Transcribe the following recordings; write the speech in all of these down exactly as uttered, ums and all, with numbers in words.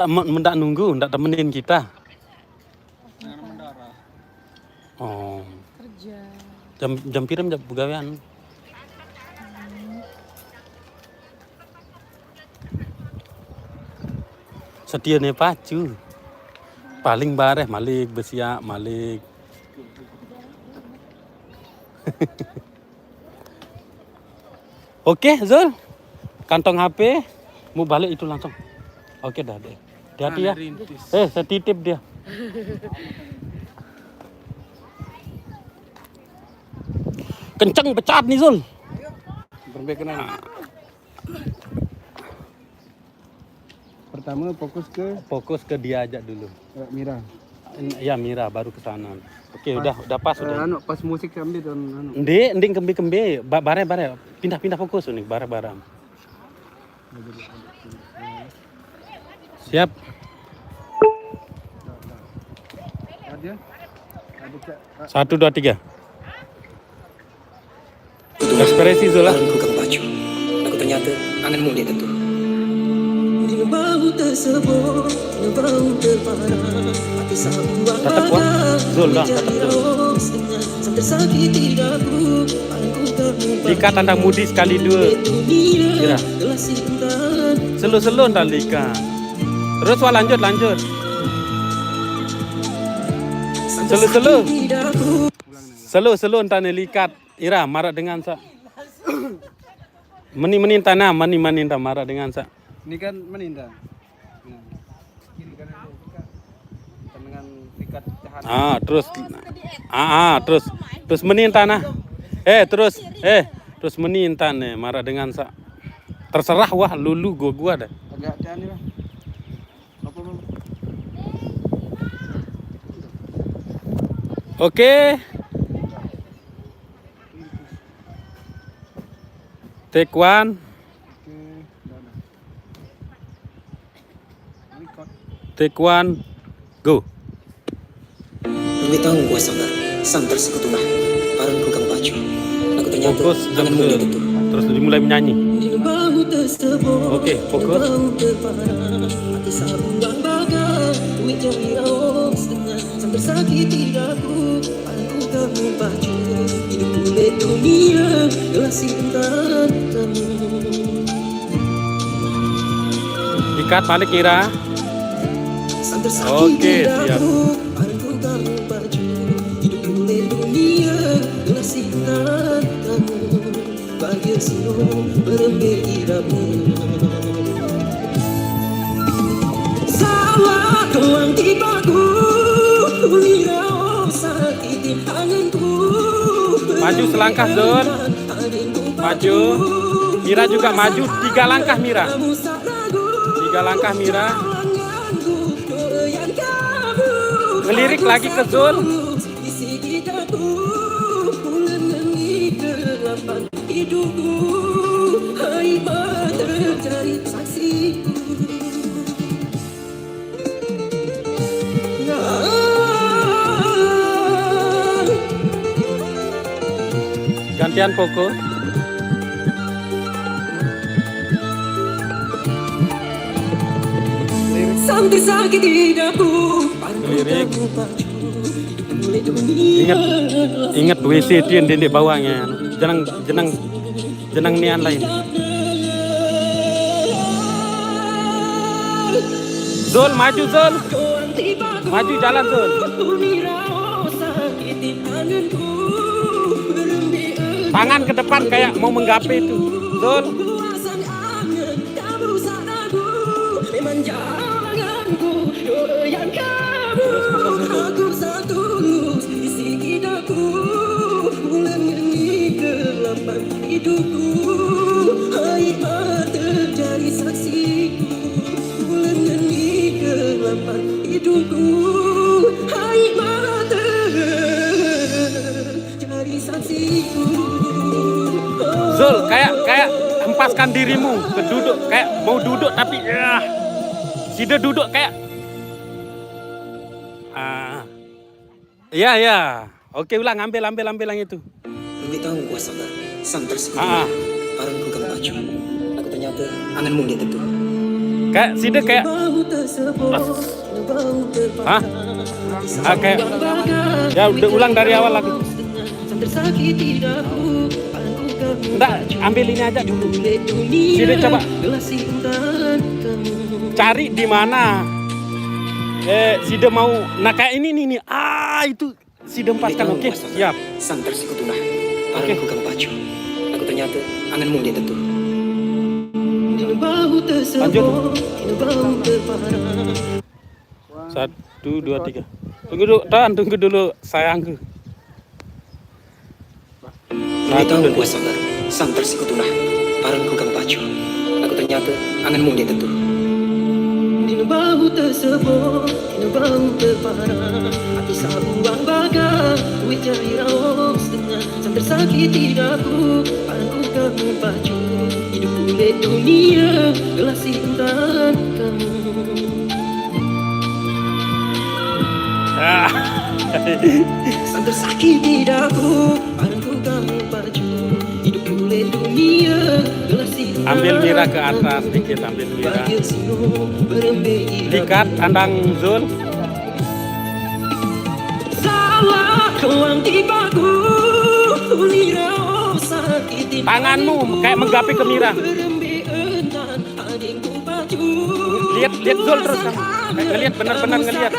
Ndak men-, ndak nunggu, ndak temenin kita. Oh. Kerja. Jam, jam pira jam pegawean? Setia ne pacu. Paling bareh malik, besiak malik. Oke, Zul. Kantong H P, mau balik itu langsung. Oke dah, deh. Hati-hati ya. Aneh rintis. Eh, saya titip dia. Kenceng pecat nih, Zul. Berembe kenal. Pertama fokus ke Fokus ke dia aja dulu. Eh, Mira. Ya, Mira baru ke sana. Oke, udah, udah pas. Eh, udah. Anu, pas musik sambil dan anu. Ndi, ndi kembe-kembe, ba-, bare-bare. Pindah-pindah fokus nih, bare-bare. Siap. Ada? Ada, Cak. Satu, dua, tiga. Ekspresi Zul lah. Aku ternyata anganmu dia tentu. Tetap kuat, Zul lah, tetap Zul. Lika tanda mudi sekali dua. Kira. Selo-selo entah Lika. Terus wah lanjut, lanjut. Selo-selo. Selo-selo entah ne likat. Ira, marak dengan sa. Meni-meni tanah, meni-meni tanah marak dengan sa. Ini kan meninda. Nah, kiri kanan dia buka. Dengan ikat jahat. Ah, terus. Ah, ah, terus. Terus meni tanah. Eh, terus. Eh, terus meni tanah marak dengan sa. Terserah wah lulu gua-gua dah. Agak hati-hati lah. Apa, Bang? Oke. Take one. Oke, udah, udah. Record. Take one. Go. Lebih tahu gua sabar, sang tersekutulah. Parang ku kang pacu. Aku ternyata Fokus, angan muda betul. Itu. Terus dimulai menyanyi. Oke, fokus. Sang tersakiti aku, aku kamu pacu. Hidup dunia, gelas intan kamu. Ikat balik, Ira. Oke, siap. Maju selangkah, Zul. Maju. Mira juga maju tiga langkah, Mira. Tiga langkah, Mira. Ngelirik lagi ke Zul. Gantian fokus. Lirik. Ingat, ingat W C dia di bawahnya. Jenang, jenang, jenang nian lain. Zul, maju, Zul. Maju jalan, Zul. Tangan ke depan kayak mau menggapai itu. Zul. Zul, kayak, kayak hempaskan dirimu ke duduk, kayak mau duduk tapi ya. Sida duduk kayak, ah. Ya, ya. Oke, ulang, ambil, ambil, ambil yang itu. Lebih tahu kuasa, Bang. Sang tersekutu. Ah. Parang ku kang pacu. Aku ternyata anganmu dia tentu. Kayak side kayak, hah? Ah, kayak, ya udah, ulang dari awal lagi. Ndak, ambil ini aja dulu. Side coba cari di mana. Eh, side mau, nah, kayak ini nih, nih. Ah, itu side empatkan. Oke, siap. Sang tersiku tunah. Oke. Parangku kamu pacu. Aku ternyata anganmu dia tentu. Lanjut. Satu, dua, tiga. Tunggu dulu, tahan, tunggu dulu, sayangku. Demi tahu kuasa baru, sang tersiku tunah. Parangku kamu pacu. Aku ternyata anganmu dia tentu. Dina bau tersebut, dina bau terpara. Hati sauang baga, duit jari raos dengan. Sang tersakiti daku, parangku kamu pacu. Hidup kulit dunia, gelasi intan kamu. Ah. Sang tersakiti daku, parangku kamu pacu. Hidup kulit dunia, gelasi intan kamu. Ambil Mira ke atas sedikit, ambil Mira. Bahagia sino, berembe. Likat, andang Zul. Salah kelang tibaku, lira sakiti. Tanganmu kayak menggapai ke Mira. Lihat, lihat Zul terus, kamu. Ngelihat, benar-benar ngelihat.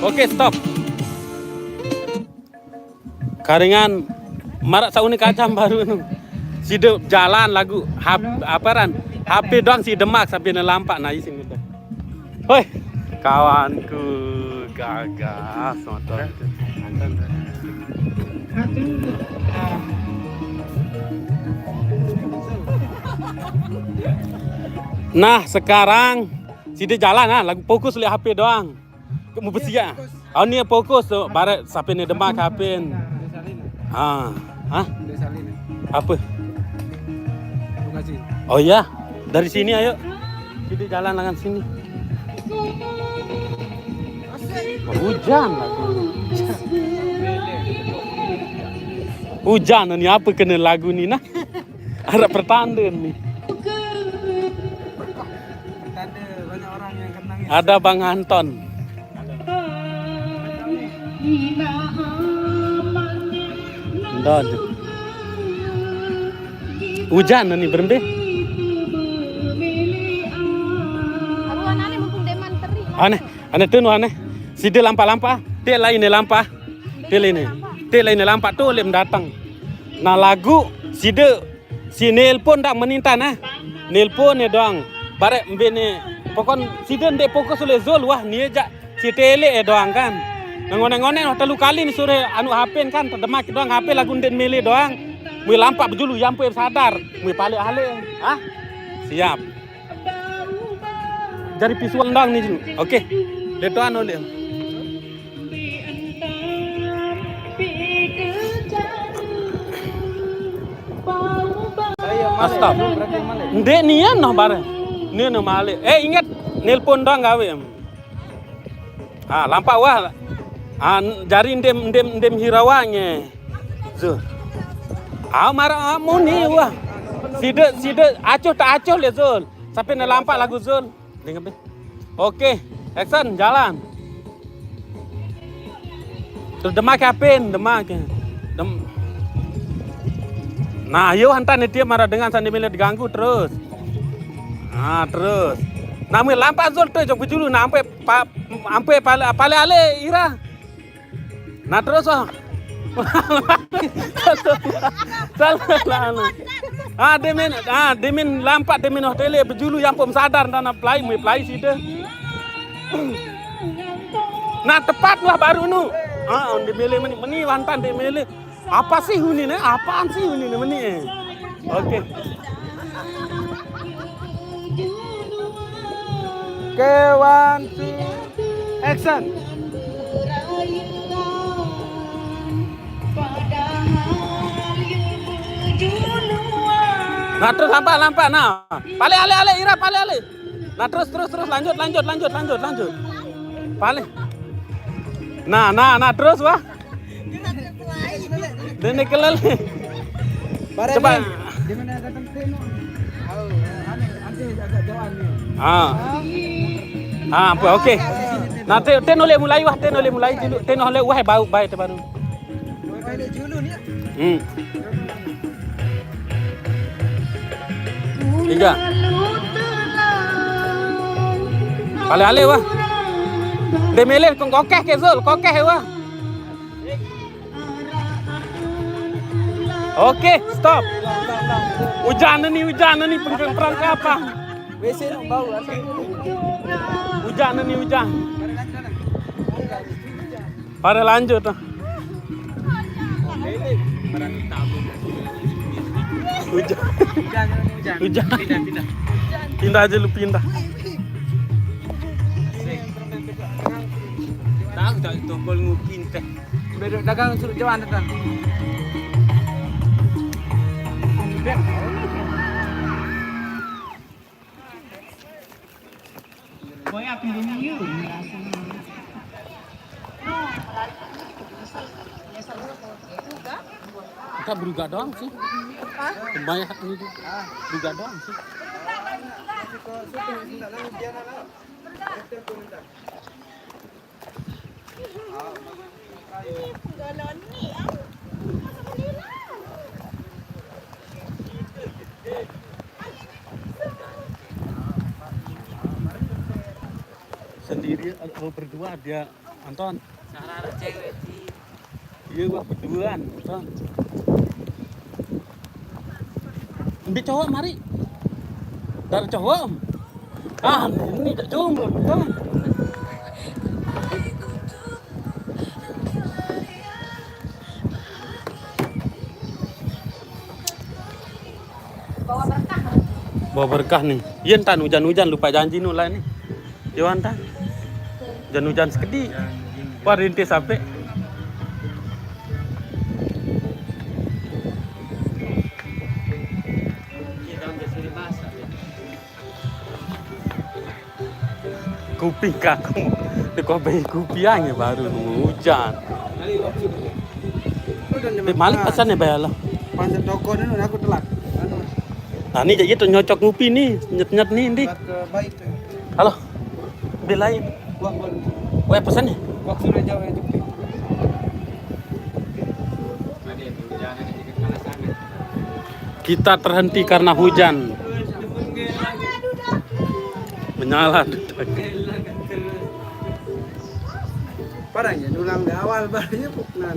Oke, stop. Karingan marak sauni kacang baru nu. Side jalan lagu hap-, apa ran? H P doang side mak sampai ne lampak, nah, isin udah. Hoi, kawanku gagas motor. Nah, sekarang side jalan, ah, lagu fokus lihat H P doang. Mau besi ya? Oh, ni fokus tu, barat sampai ni demak kapin. Ha. Ha? Apa? Oh ya, dari sini ayo. Kita jalan dengan sini. Hujan lagu. Hujan ni, apa kena lagu ni nah? Ada pertanda ni. Ada Bang Anton. Ndak. Hujan ni berembe. Aneh, aneh tu nu aneh. Side lampak-lampak, tek lain ne lampak. Tek lain ne. Tek lain ne lampak tu lem datang. Nah, lagu side si nelpon dak menintan, ah. Nelpon ne doang. Barek mbe ne. Pokon side ndek fokus oleh Zul, wah, ni jak si tele e doang kan. Nah, ngonek-ngonek noh telu kali ni sore anu H P kan, terdemak doang H P lagu ndek mele doang. Mui lampak bejulu, yampu sadar. Mui palik alik. Ah? Siap. Jari visual doang ni dulu. Oke. Dia doang oleh. Astag. Ndek nian noh bareng. Ni noh malik. Eh, ingat nelpon doang gawe. Ah, lampak wah. Ah, jari ndem, ndem, ndem hirawange. Zul. Ah, marah amu ni wah. Side, side acuh tak acuh le Zul. Sampai ne lampak lagu Zul. Dengar be. Oke, action, jalan. Terus demak kapin, demak. Dem-, nah, ayo hantar ni tiap marah dengan sandi milik diganggu terus. Nah, terus. Nah, mui lampak Zul tu, jok bejulu, nah, ampe pa-, ampe pale, pale ale, Ira. Nah, terus, oh. Salah, salah, salah. Ah, demin, ah, demin lampak, demin oh tele, bejulu yang pom sadar, dan pelai, mui pelai side. Nah, tepat wah baru nu. Ah, on demele meni, meni wantan demele. Apa sih uni ne? Apaan sih uni ne meni, eh? Oke. Oke, one, two, action. Nah, terus lampak, lampak, nah. Pale, ale, ale, Ira, pale, ale. Nah, terus, terus, terus, lanjut, lanjut, lanjut, lanjut, lanjut. Paling. Nah, nah, nah, terus, wah. Dene kelele. Coba. Ah. Ah, apa, oke. Nah, te, te noleh mulai, wah, te noleh mulai dulu, te noleh, wah, bau, baik, te baru. Hmm. Tiga. Kali ale, wah. Demele kong kokeh ke, Zul, kokeh, wah. Oke, stop. Hujan nih, hujan nih, pengkeng perang ke apa? W C no bau, asal. Hujan nih, hujan. Pada lanjut, ah. Hujan. Hujan, hujan. Hujan. Pindah, pindah. Pindah aja lu, pindah. Tahu tak tokol ngupin teh. Bedok dagang suruh jalan datang. Kita beruga doang sih. Hah? Kebanyakan itu. Beruga doang sih. Sendiri, oh, berdua dia, Anton. Salah cewek sih. Iya, gua berduaan, Anton. Ambil cowok, mari. Dari cowok. Ah, ini tak jomblo, Anton. Bawa berkah nih. Iya, Tan, hujan-hujan, lupa janji nu lah nih. Yo, Tan. Hujan-hujan sekedi. Wah, rintis sampai. Kuping kaku. Di kopi kupi aja baru hujan. Di malik pesan ya, bayar lah. Pas toko ni, aku telat. Anu. Nah, ni jadi tu nyocok ngupi ni, nyet-nyet ni, Dik. Buat ke baik tu. Halo. Belain. Buat, buat. Weh, pesan ni. Buat sudah jauh itu. Kita terhenti karena hujan. Menyala. Parahnya, dulang di awal barunya puknan.